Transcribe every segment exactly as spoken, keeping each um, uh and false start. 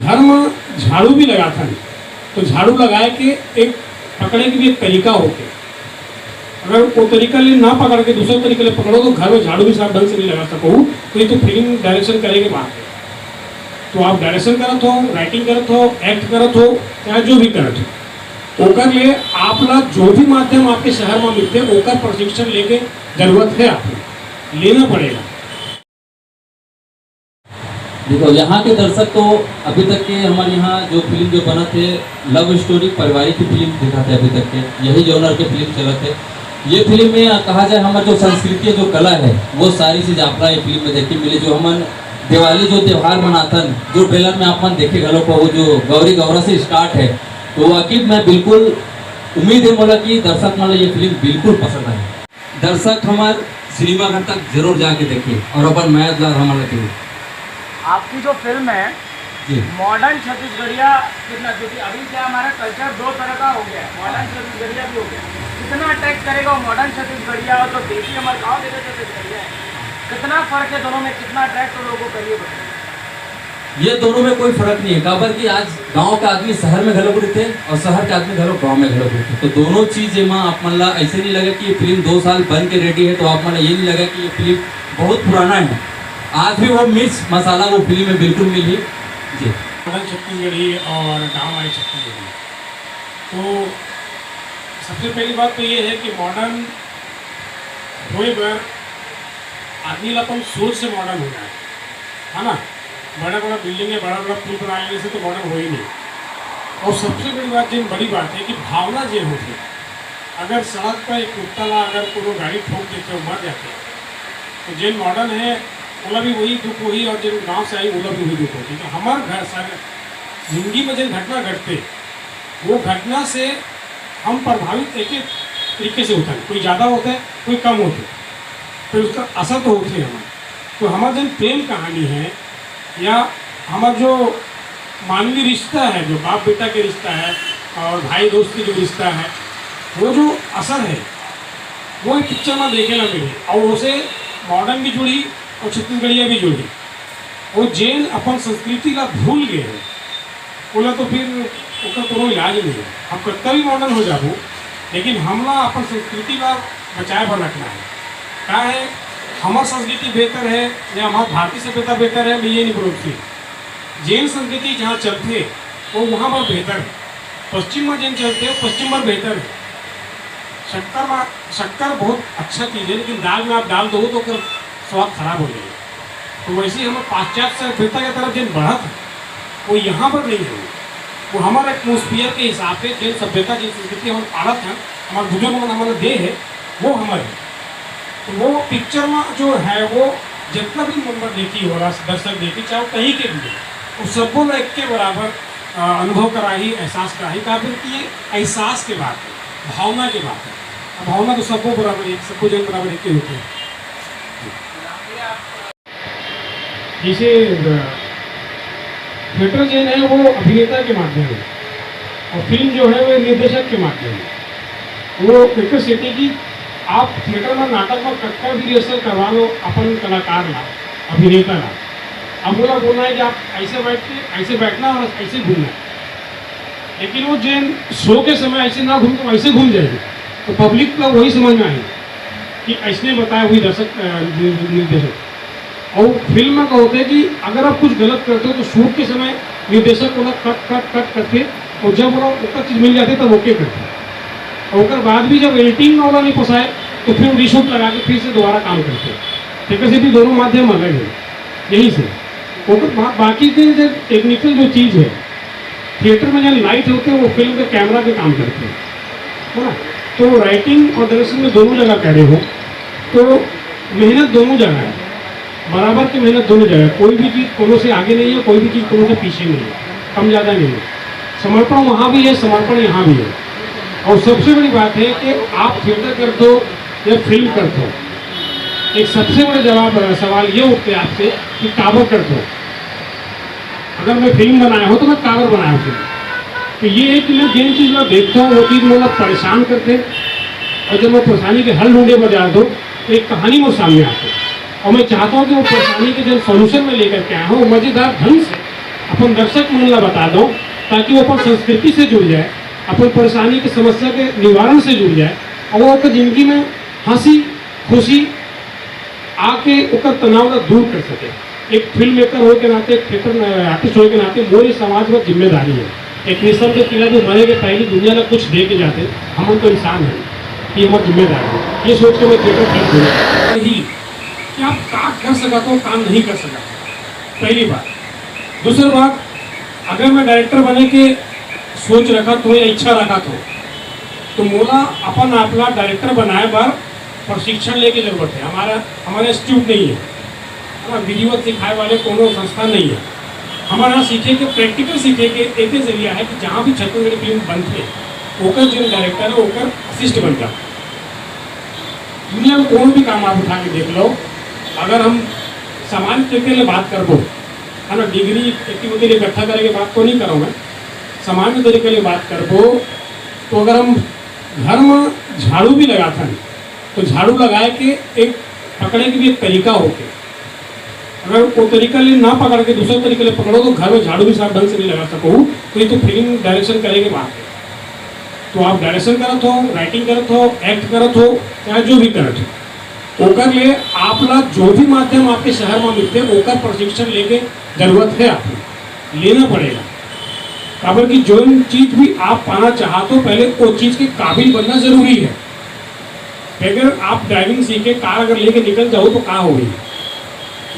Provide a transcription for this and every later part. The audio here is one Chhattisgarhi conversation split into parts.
घर में झाड़ू भी लगाथन, तो झाड़ू लगाए के एक पकड़े के भी एक तरीका होथे। अगर वो तरीका ले ना पकड़ के दूसरा तरीका ले पकड़ो, तो घर में झाड़ू भी साफ ढंग से नहीं लगा सको। तो ये तो फिल्म डायरेक्शन करे के बात है। तो आप डायरेक्शन करत हो, राइटिंग करत हो, एक्ट करत हो, चाहे जो भी करत हो, ओकर ले आप ला जो भी माध्यम आपके शहर में मिलते, ओकर प्रशिक्षण लेके जरूरत है, आपको लेना पड़ेगा। देखो, यहाँ के दर्शक तो अभी तक के हमारे यहाँ जो फिल्म जो बनत हे, लव स्टोरी, पारिवारिक की फिल्म दिखाते हैं अभी तक के, यही जॉनर के फिल्म चलत है। ये फिल्म में कहा जाए, हमारी जो संस्कृति है, जो कला है, वो सारी चीज आपला ये फिल्म में देखे मिली। जो हमन दिवाली जो त्यौहार मनाथन, जो ट्रेलर में आप मन देखे घलो को, वो जो गौरी गौरा से स्टार्ट है, तो वाकई मैं बिल्कुल उम्मीद है मोला कि दर्शक मन ला ये फिल्म बिल्कुल पसंद आए। दर्शक हमार सिनेमा घर तक जरूर जाके देखे और अपन मया दुलार हमन ला देखे। आपकी जो फिल्म है जी। मॉडर्न छत्तीसगढ़िया कितना, क्योंकि अभी क्या हमारा कल्चर दो तरह का हो गया है, मॉडर्न छत्तीसगढ़िया भी हो गया है। कितना अट्रैक्ट करेगा वो मॉडर्न छत्तीसगढ़िया और जो देसी हमारे गाँव देखे छत्तीसगढ़िया है, कितना फर्क है दोनों में, कितना अट्रैक्ट लोगों को करिए बताइए। ये दोनों में कोई फर्क नहीं है, काबर कि आज गांव का आदमी शहर में घलो रहिथे और शहर का आदमी घलो गांव में घलो रहिथे। तो दोनों चीज एमा आप मन ला ऐसे नहीं लगे कि ये फिल्म दो साल बन के रेडी है, तो आप मन ला ये नहीं लगे कि ये फिल्म बहुत पुराना है। आज भी वो मिर्च मसाला वो फिल्म में बिल्कुल मिली। जी। मॉडर्न छत्तीसगढ़ी और गांव वाली छत्तीसगढ़ी। तो सबसे पहली बात तो ये है कि मॉडर्न होए बर आदमी ला अपन सोच से मॉडर्न होना है, है ना? बड़ा बड़ा बिल्डिंग है, बड़ा बड़ा पुल बना लेने से तो मॉडर्न हो ही नहीं। और सबसे बड़ी बात, जिन बड़ी बात है कि भावना जे होथे, अगर सड़क पर एक कुत्ता ला अगर कोनो गाड़ी ठोक देथे और मर जाथे, तो जेन मॉडर्न है ओला भी वही दुख होही और जेन गांव से आई ओला भी वही दुख होही। तो हमार घर सर जिंदगी में जेन घटना घटते, वो घटना से हम प्रभावित एक एक तरीके से होता है, कोई ज़्यादा होता है, कोई कम होता है, फिर उसका असर तो होते हैं हमारे। तो हमारा जन प्रेम कहानी है या हमारा जो मानवीय रिश्ता है, जो बाप बेटा के रिश्ता है और भाई दोस्त की जो रिश्ता है, वो जो असर है, वो एक पिक्चर में देखे ला मिले और उसे मॉडर्न भी जुड़ी और छत्तीसगढ़िया भी जुड़ी। वो जेन अपन संस्कृति ला भूल गए हैं, ओला तो फिर ओकर कोनो इलाज नहीं है। हम कतना भी मॉडर्न हो जाबो, लेकिन हमला अपन संस्कृति ला बचाए बर रखना है। का है, हमार संस्कृति बेहतर है या हमार भारतीय सभ्यता बेहतर है, मैं ये नहीं बोलूँ। फिर जेन संस्कृति जहाँ चलते, वो वहाँ पर बेहतर है। पश्चिम में जेन चलते, वो पश्चिम पर बेहतर है। शक्कर मा शक्कर बहुत अच्छा चीज़ है, लेकिन दाल में आप डाल दो तो ओकर स्वाद खराब हो जाएगा। तो वैसे ही हम पाश्चात्य सभ्यता की तरफ जिन बढ़त है, वो यहाँ पर नहीं है। वो हमारे एटमोसफियर के हिसाब से जिन सभ्यता, जिन संस्कृति हम पालत हैं, हमारे बुजुर्ग मन हमारे दे है, वो हमारे। तो वो पिक्चर में जो है, वो जितना भी मेंबर देखी हो रहा, दर्शक देखी, चाहे वो कहीं के भी हो, वो सबको ला एक के बराबर अ, अनुभव कराही, एहसास कराही। काबर कि ये एहसास के बात है, भावना के बात है। अब भावना तो सबको बराबर एक, सबको जन बराबर एक ही होते हैं। जैसे थिएटर जो है वो अभिनेता के माध्यम है और फिल्म जो है वो निर्देशक के माध्यम है। वो एक सेती कि आप थिएटर में नाटक में कतका भी रिहर्सल करवा लो अपन कलाकार ला, अभिनेता ला, अब बोला बोलना है कि आप ऐसे बैठ के ऐसे बैठना और ऐसे घूमना है। लेकिन वो जेन शो के समय ऐसे ना घूम के वैसे घूम जाएगी, तो पब्लिक का वही समझ में आएगा कि ऐसने बताया हुई दर्शक अ, निर्देशक। और फिल्म में का होता है कि अगर आप कुछ गलत करते हो तो शूट के समय निर्देशक को ना कट कट कट करके और जब वो ओकर चीज मिल जाती है तब ओके करते हैं। और ओकर बाद भी जब एडिटिंग में वाला नहीं पोसाए तो फिर रीशूट लगा के फिर से दोबारा काम करते हैं। तो कैसे भी दोनों माध्यम अलग है। यही से ओकर बा, बाकी के जो टेक्निकल जो चीज है थिएटर में जो लाइट होते हैं वो फिल्म के कैमरा के काम करते हैं, है ना? तो राइटिंग और डायरेक्शन में दोनों जगह कह रहे हो तो मेहनत दोनों जगह है, बराबर की मेहनत दोनों जगह। कोई भी चीज कोनो से आगे नहीं है, कोई भी चीज कोनो से पीछे नहीं है, कम ज्यादा नहीं है। समर्पण वहाँ भी है, समर्पण यहाँ भी है। और सबसे बड़ी बात है कि आप थिएटर करते हो या फिल्म करते हो, एक सबसे बड़ा जवाब सवाल ये उठते हैं आपसे कि काबर करते हो। अगर मैं फिल्म बनाया हूँ तो मैं काबर बनाया हूँ फिल्म। तो ये है कि मैं जिन चीज में देखता हूँ वो चीज मोला परेशान करते हैं और जब मैं परेशानी के हल ढूंढे बजा दो तो एक कहानी मोर सामने आती है। और मैं चाहता हूँ कि वो परेशानी के जो सॉल्यूशन मैं लेकर के आया हूँ वो मजेदार ढंग से अपन दर्शक मन ला बता दो, ताकि वो अपन संस्कृति से जुड़ जाए, अपन परेशानी के समस्या के निवारण से जुड़ जाए, और वो अपन जिंदगी में हंसी खुशी आके ओकर तनाव ला दूर कर सके। एक फिल्म मेकर होए के नाते, एक थिएटर आर्टिस्ट होए के नाते मोर इस समाज में जिम्मेदारी है। एक रेशम के कीड़ा जो मरे के पहली दुनिया ला कुछ दे के जाते, हम तो इंसान हैं, ये हमारी जिम्मेदारी है। ये सोच के मैं थिएटर खरीद दूंगा। यही कि आप का कर सका तो काम नहीं कर सका, पहली बात। दूसरी बात, अगर मैं डायरेक्टर बने के सोच रखा तो या इच्छा रखा तो, तो मोला अपन आप ला डायरेक्टर बनाए बर प्रशिक्षण लेके जरूरत है। हमारा, हमारे इंस्टीट्यूट नहीं है, है ना, विधिवत सिखाए वाले कोनो संस्था नहीं है। हमारा सीखे के, प्रैक्टिकल सीखे के एक ही जरिया है कि जहाँ भी छत्तीसगढ़ी फिल्म बनथे, ओकर जो डायरेक्टर है, ओकर असिस्ट बन जाता। दुनिया में कोनो भी काम आप उठा के देख लो, अगर हम सामान्य तरीके ले बात करबो, है ना, डिग्री इतनी उतनी इकट्ठा करे के बात तो नहीं करूँ मैं, सामान्य तरीके ले बात करबो, तो अगर हम घर में झाड़ू भी लगाथन, तो झाड़ू लगाए के एक पकड़े के भी एक तरीका होके, अगर वो तरीका ले ना पकड़ के दूसरा तरीका ले पकड़ो, तो घर में झाड़ू भी साफ ढंग से नहीं लगा सको। तो ये तो फिल्म डायरेक्शन करे के बात है। तो आप डायरेक्शन करत हो, राइटिंग करत हो, एक्ट करत हो, चाहे जो भी करत हो, ओकर ले आप ला जो भी माध्यम आपके शहर में मिलते, ओकर प्रशिक्षण लेके जरूरत है, आपको लेना पड़ेगा। काबर कि जो चीज भी आप पाना चाहते हो, पहले वो चीज के काबिल बनना जरूरी है। बगैर आप ड्राइविंग सीखे कार अगर लेके निकल जाओ तो का होगी?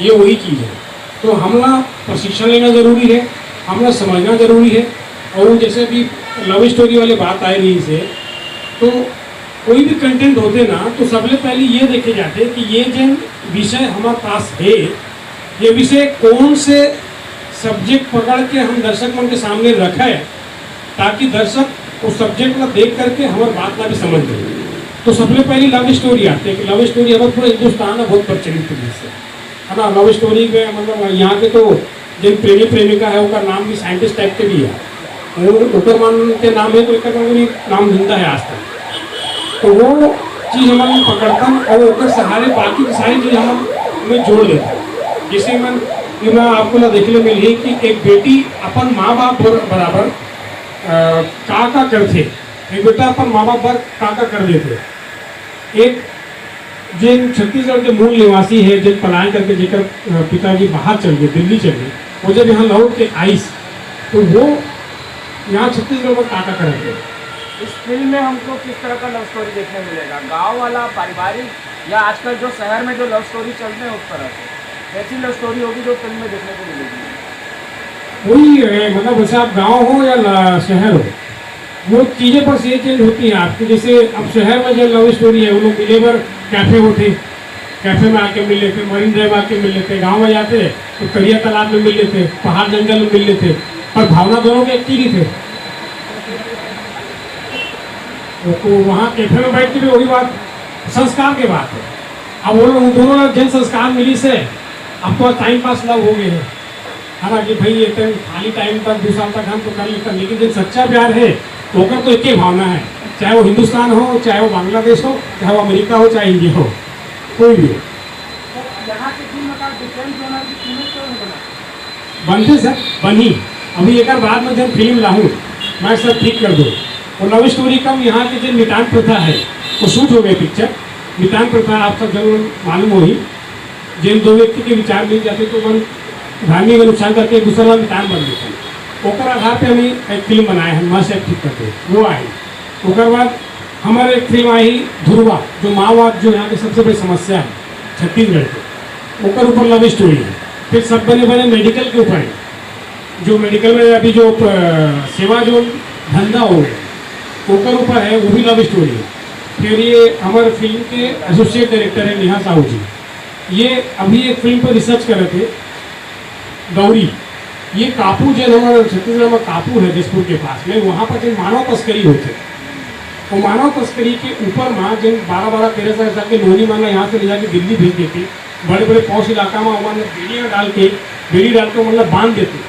ये वही चीज है। तो हमला प्रशिक्षण लेना जरूरी है, हमला समझना जरूरी है। और जैसे अभी लव स्टोरी वाली बात आ रही है, तो कोई भी कंटेंट होते ना, तो सबले पहले ये देखे जाते कि ये जो विषय हमारे पास है, ये विषय कौन से सब्जेक्ट पकड़ के हम दर्शक मन के सामने रखे, ताकि दर्शक उस सब्जेक्ट ला देख करके हमारी बात ला भी समझ ले। तो सबले पहले लव स्टोरी आते हैं कि लव स्टोरी हमारे पूरे हिंदुस्तान में बहुत प्रचलित है, जैसे, है ना, लव स्टोरी में, मतलब, यहाँ के तो जो प्रेमी प्रेमिका है, ओकर नाम भी साइंटिस्ट टाइप के भी है। वो ओकर मन के नाम है, तो एकर मन भी नाम धंधा है आज तक। तो वो चीज हमन पकड़तन और ओकर सहारे बाकी की सारी चीज हमन में जोड़ देथन। जैसे मन, ये मैं आपको ला देखले मिलही कि एक बेटी अपन माँ बाप बर-, बराबर, अ, का का करथे, एक बेटा अपन माँ बाप बर का का कर देथे। एक जेन छत्तीसगढ़ के मूल निवासी है, जेन पलायन करके जेकर, अ, पिताजी बाहर चल गए, दिल्ली चल गए, वो जब यहाँ लौट के आइस, तो वो यहाँ छत्तीसगढ़ में का का करत हे? इस फिल्म में हमको किस तरह का लव स्टोरी देखने मिलेगा? गांव वाला, पारिवारिक, या आजकल जो शहर में जो लव स्टोरी चल रहे हैं उस तरह से? कैसी लव स्टोरी होगी जो फिल्म में देखने को मिलेगी? वही है, मतलब, जैसे आप गांव हो या ला-, शहर हो, वो चीजें बस ये चेंज होती हैं आपकी। जैसे अब शहर में जो लव स्टोरी है, वो लोग मिले बर कैफे होते, कैफे में आके मिल लेते, मरीन ड्राइव आके मिल लेते, गांव में जाते तो करिया तालाब में मिल लेते, पहाड़ जंगल में मिल लेते, पर भावना दोनों के एक ही थे। वो, वो वहाँ कैफे में बैठ के भी वही बात, संस्कार के बात है। अब वो लोग, उन दोनों ला जन संस्कार मिली से, अब तो टाइम पास लव हो गए हैं, है ना, कि भाई ये टाइम, खाली टाइम तक, दो साल तक हम तो कर लेते हैं, लेकिन जो सच्चा प्यार है, तो ओकर तो एक ही भावना है, चाहे वो हिंदुस्तान हो, चाहे वो बांग्लादेश हो, चाहे वो अमेरिका हो, चाहे इंडिया हो, कोई भी हो। तो यहाँ के फिल्म का डिफरेंस होना कि फीमेल क्यों नहीं बना? बनते सर, बनी। अभी एक बार बाद में जब फिल्म लाहूँ, मैं सब ठीक कर दूँ। वो लव स्टोरी कम, यहाँ की जो मितान प्रथा है, वो शूट हो गई पिक्चर। मितान प्रथा आप सब जरूर मालूम होही, जिन दो व्यक्ति के विचार मिल जाते तो मन धार्मिक अनुष्ठान करके एक दूसरा ला मितान बन देते हैं। ओकर आधार पे हम एक फिल्म बनाए हैं, मस्त एक ठीक करके वो आई। ओकर बाद हमारे एक फिल्म आई ध्रुवा, जो माओवाद जो यहाँ की सबसे बड़ी समस्या है छत्तीसगढ़ के, ओकर ऊपर लव स्टोरी है। फिर सब बने बने मेडिकल के ऊपर है, जो मेडिकल में अभी जो, अ, सेवा जो धंधा हो गया, ओकर ऊपर है, वो भी लव स्टोरी है। फिर ये हमारे फिल्म के एसोसिएट डायरेक्टर है नेहा साहू जी, ये अभी एक फिल्म पर रिसर्च कर रहे थे, गौरी। ये कापू, जो हमारे छत्तीसगढ़ में कापू है जसपुर के पास में, वहाँ पर जो मानव तस्करी होते, वो मानव तस्करी के ऊपर माँ जिन बारह बारह तेरह साल के नोनी माना यहाँ से ले जाके दिल्ली भेज देते, बड़े बड़े पौष इलाका में उमन बेड़ियाँ डाल के, बेड़ी डाल के उमन ला बांध देते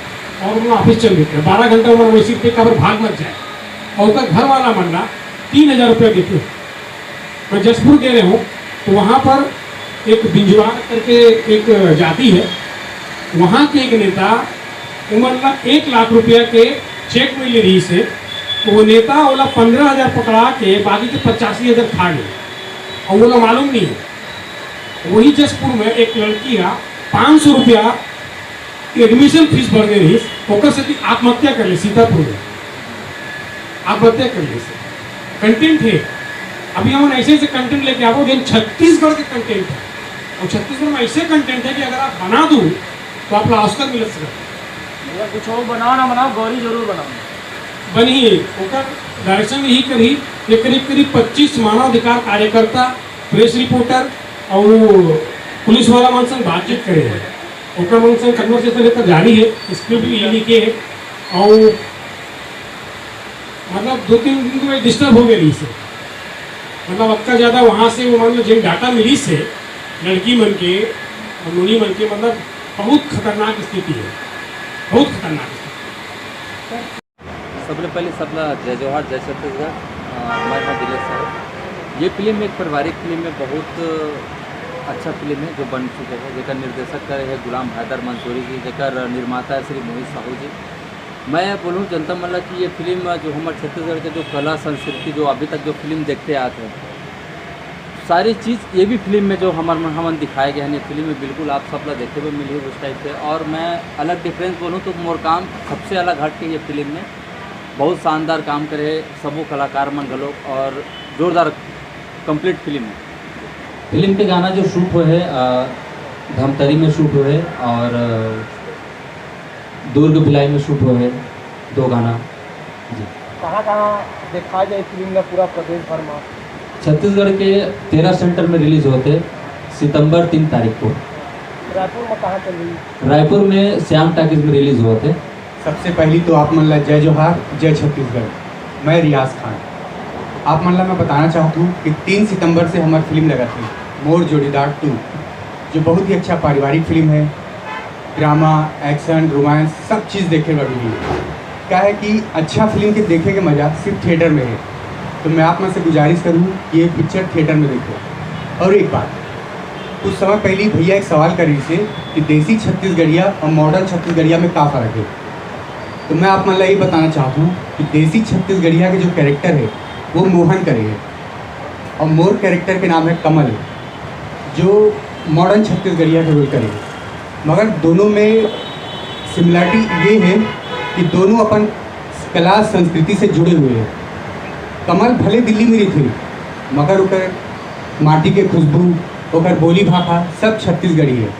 और उमन ऑफिस चल देते। बारह घंटा उमन वैसे पे काबर भाग मत जाए। और ओकर घर वाला मन ला तीन हजार रुपया देते। मैं जसपुर गए रहे हूँ, तो वहाँ पर एक बिंजवार करके एक जाति है, वहाँ के एक नेता उमन ला एक लाख रुपया के चेक मिले रहिस हे, तो वो नेता ओला पंद्रह हजार पकड़ा के बाकी के पचासी हजार खा गे, और ओला मालूम नहीं है। वही जशपुर में एक लड़की हा पाँच सौ रुपया एडमिशन फीस भर दे रहिस, ओकर सेती आत्महत्या कर ले सीतापुर में, आत्महत्या कर ले। कंटेंट है, अभी हम ऐसे ऐसे कंटेंट लेके आबो जो छत्तीसगढ़ के कंटेंट है, और छत्तीसगढ़ में ऐसे कंटेंट है कि अगर आप बना दो तो आप ला ऑस्कर मिल सकता है। मतलब कुछ और बनाओ ना बनाओ, गौरी जरूर बनाओ। बनी, ओकर डायरेक्शन यही करी। ये करीब करीब पच्चीस मानवाधिकार कार्यकर्ता, प्रेस रिपोर्टर और पुलिस वाला मन संग बातचीत करे हैं। ओकर मन संग कन्वर्सेशन एकर जारी है, स्क्रिप्ट भी लिखे है और मतलब दो तीन दिन तो मैं डिस्टर्ब हो गया रहिस हे। मतलब अतका ज़्यादा वहाँ से वो मान लो जिन डाटा मिलिस हे लड़की मन के और नोनी मन के, मतलब बहुत खतरनाक स्थिति है, बहुत खतरनाक स्थिति। सबले पहले सबला जय जोहार, जय छत्तीसगढ़। अ, मैं हूँ दिलेश साहू। ये फिल्म एक पारिवारिक फिल्म है, बहुत अच्छा फिल्म है जो बन चुके है, जेकर निर्देशक करे है गुलाम हैदर मंसूरी जी, जेकर निर्माता है श्री मोहित साहू जी। मैं बोलूँ जनता मन ला कि ये फिल्म जो हमर छत्तीसगढ़ के जो कला संस्कृति जो अभी तक जो फिल्म देखते आते हैं, सारी चीज़ ये भी फिल्म में जो हमर हमन दिखाए गए हैं, ये फिल्म में बिल्कुल आप सब ला देखे बर मिलही उस टाइप से। और मैं अलग डिफरेंस बोलूँ तो मोर काम सबसे अलग हट के ये फिल्म में बहुत शानदार काम करे है सबो कलाकार मन घलो, और जोरदार कंप्लीट फिल्म है। फिल्म के गाना जो शूट हुए है, अ, धमतरी में शूट हुए है और, अ, दुर्ग भिलाई में शूट हुए है दो गाना। जी। कहाँ कहाँ देखा जाए फिल्म ला पूरा प्रदेश भर में? छत्तीसगढ़ के तेरह सेंटर में रिलीज होते सितंबर तीन तारीख को। रायपुर में कहाँ चल रही? रायपुर में श्याम टाकीज में रिलीज होते। सबसे पहली तो आप मन ला जय जोहार, जय छत्तीसगढ़। मैं रियाज खान। आप मन ला मैं बताना चाहता हूँ कि तीन सितंबर से हमारी फिल्म लगा थी मोर जोड़ीदार टू, जो बहुत ही अच्छा पारिवारिक फिल्म है। ड्रामा, एक्शन, रोमांस, सब चीज़ देखे बर मिली। क्या है कि अच्छा फिल्म के देखे के मज़ा सिर्फ थिएटर में है। तो मैं आप मन से गुजारिश करूँ कि ये पिक्चर थिएटर में देखो। और एक बात, कुछ समय पहले ही भैया एक सवाल कर रही थे कि देसी छत्तीसगढ़िया और मॉडर्न छत्तीसगढ़िया में का फ़र्क है। तो मैं आप मन ला ये बताना चाहता हूँ कि देसी छत्तीसगढ़िया के जो कैरेक्टर है वो मोहन करे है, और मोर कैरेक्टर के नाम है कमल, जो मॉडर्न छत्तीसगढ़िया के रोल करे है। मगर दोनों में सिमिलरिटी ये है कि दोनों अपन कला संस्कृति से जुड़े हुए हैं। कमल भले दिल्ली में रहिथे, मगर ओकर माटी के खुशबू, ओकर बोली भाखा सब छत्तीसगढ़ी है।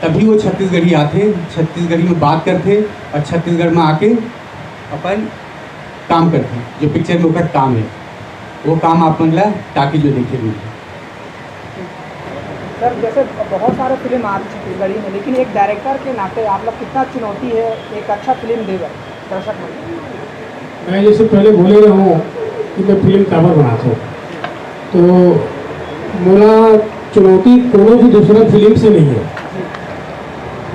तभी वो छत्तीसगढ़ी आथे, छत्तीसगढ़ी में बात करथे और छत्तीसगढ़ में आके अपन काम करथे, जो पिक्चर में ओकर काम है, वो काम आप मन ला टाकीज में देखे मिलही। सर, जैसे बहुत सारे फिल्म आ रही छत्तीसगढ़ी में, लेकिन एक डायरेक्टर के नाते आप लोग कितना चुनौती है एक अच्छा फिल्म देगा दर्शक मन? मैं जैसे पहले बोले रहा हूँ कि मैं फिल्म काबर बनाता हूँ, तो मोला चुनौती कोनो भी दूसरा फिल्म से नहीं है।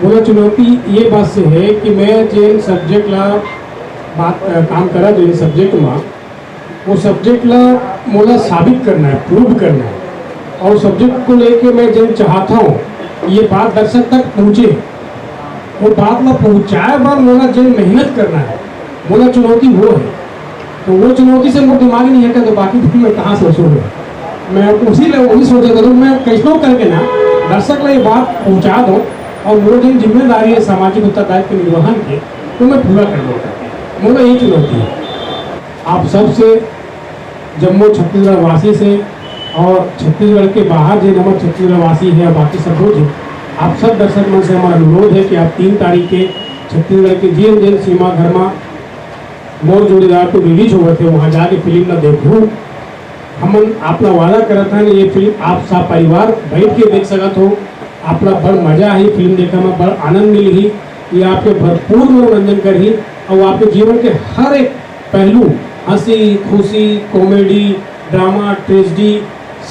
मोला चुनौती ये बात से है कि मैं जेन सब्जेक्ट ला बात अ, काम करा, जेन सब्जेक्ट में, वो सब्जेक्ट ला मोला साबित करना है, प्रूव करना है। और सब्जेक्ट को लेके मैं जेन चाहता हूँ ये बात दर्शक तक पहुँचे, वो बात ला पहुँचाए बर मोला जेन मेहनत करना है, मोला चुनौती वो है। तो वो चुनौती से मोर दिमाग नहीं हटा, तो बाकी फिर मैं कहाँ सोचूंगा? मैं उसी ले वही सोचा था, तो मैं कैसनो करके ना दर्शक ला ये बात पहुँचा दूँ, और मोर जेन जिम्मेदारी है सामाजिक उत्तरदायित्व के निर्वहन के, वो मैं पूरा कर लूँगा। मोला ये चुनौती है। आप सबसे, जम्मो छत्तीसगढ़ वासी से और छत्तीसगढ़ के बाहर जेन हमर छत्तीसगढ़ वासी है, बाकी सब लोग हैं, आप सब दर्शक मन से हमारा अनुरोध है कि आप तीन तारीख के छत्तीसगढ़ के जेन जेन सिनेमा घर में मोर जोड़ीदार टू रिलीज होवत है, वहाँ जाके फिल्म ला देखू। हमन आप ला वादा करत हन, ये फिल्म आप सब परिवार बैठ के देख सकत हो। आप ला बड़ मजा आही फिल्म देखे में, बड़ आनंद मिलही। ये आपके भरपूर मनोरंजन करही और आपके जीवन के हर एक पहलू, हंसी, खुशी, कॉमेडी, ड्रामा, ट्रेजेडी,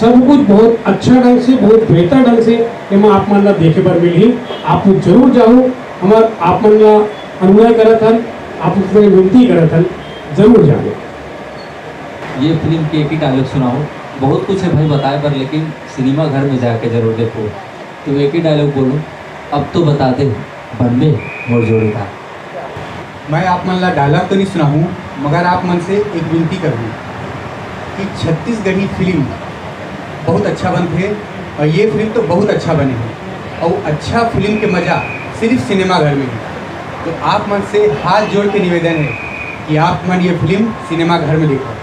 सब कुछ बहुत अच्छा ढंग से, बहुत बेहतर ढंग से एमा आप मन ला देखे बर मिलही। आप जरूर जाओ, हमर आप मन ला अनुनय करत हन, आप से विनती करत हन, जरूर जाओ। ये फिल्म के एक ही डायलॉग सुनाओ। बहुत कुछ है भाई बताए बर, लेकिन सिनेमा घर में जाके जरूर देखो। तो एक ही डायलॉग बोलो, अब तो बता दे, बनबे मोर जोड़ीदार। मैं आप मन ला डायलॉग तो नहीं सुनाहूँ, मगर आप मन से एक विनती करूँ कि छत्तीसगढ़ी फिल्म बहुत अच्छा बनथे और ये फिल्म तो बहुत अच्छा बने है और अच्छा फिल्म के मज़ा सिर्फ सिनेमा घर में है। तो आप मन से हाथ जोड़ के निवेदन है कि आप मन ये फिल्म सिनेमा घर में देखो।